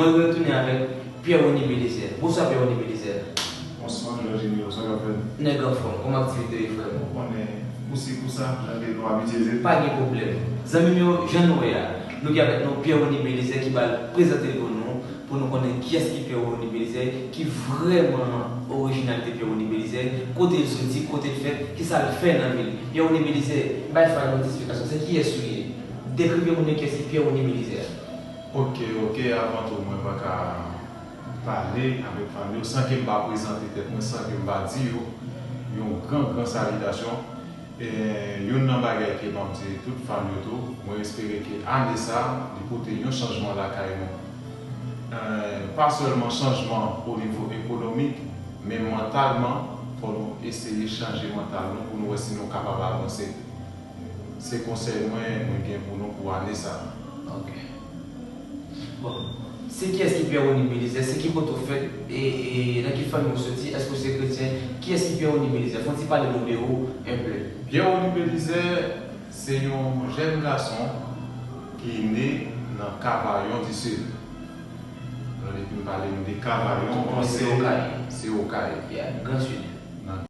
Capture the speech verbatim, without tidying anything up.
Nou retounen avèk Pierre Rony Belizaire. Bonswa Pierre Rony Belizaire. Bonswa Jorginho, sa k ap fèt? Nèg anfòm, kòman aktivite yo frè m? Ou konnen, kousi kousa, jan ke nou abitye di. Pa gen pwoblèm. Zanmi m yo, jan nou wè a, nou gen avèk nou Pierre Rony Belizaire ki pral prezante l pou nou, pou nou konnen kiyès ki Pierre Rony Belizaire, ki vrèman orijinalite Pierre Rony Belizaire, kote l soti, kote l fèt, kisa l fè nan vi l. Pierre Rony Belizaire, bay fan yo ti esplikasyon, se kiyès ou ye? Dekri pou moun yo kiyès ki Pierre Rony Belizaire. Ok, ok, avan tou mwen pa ka pale avèk fan yo san ke m pa prezante tèt mwen, san ke m pa di yo yon gran gran salitasyon. E youn nan bagay ke m ap di tout fan yo tou, mwen espere ke ane sa li pote yon chanjman lakay nou. E, pa sèlman chanjman o nivo ekonomik, men mantalman, fò nou eseye chanje mantal nou pou nou wè si nou kapab avanse. Se konsèy mwen mwen gen pou nou pou ane sa. Ok. Bon, se kiyès ki Pierre Rony Belizaire? Se ki kote w fèt? E, e nan ki fanmi w soti? Èske w se kretyen? Kiyès ki Pierre Rony Belizaire? Fè yon ti pale nou de ou enpe. Pierre Rony Belizaire se yon jèn gason ki ne nan Kavayon di Sid. Alò depi m pale nou de Kavayon, Kavayon se Okay. Se Okay. Yeah, Gran Sid.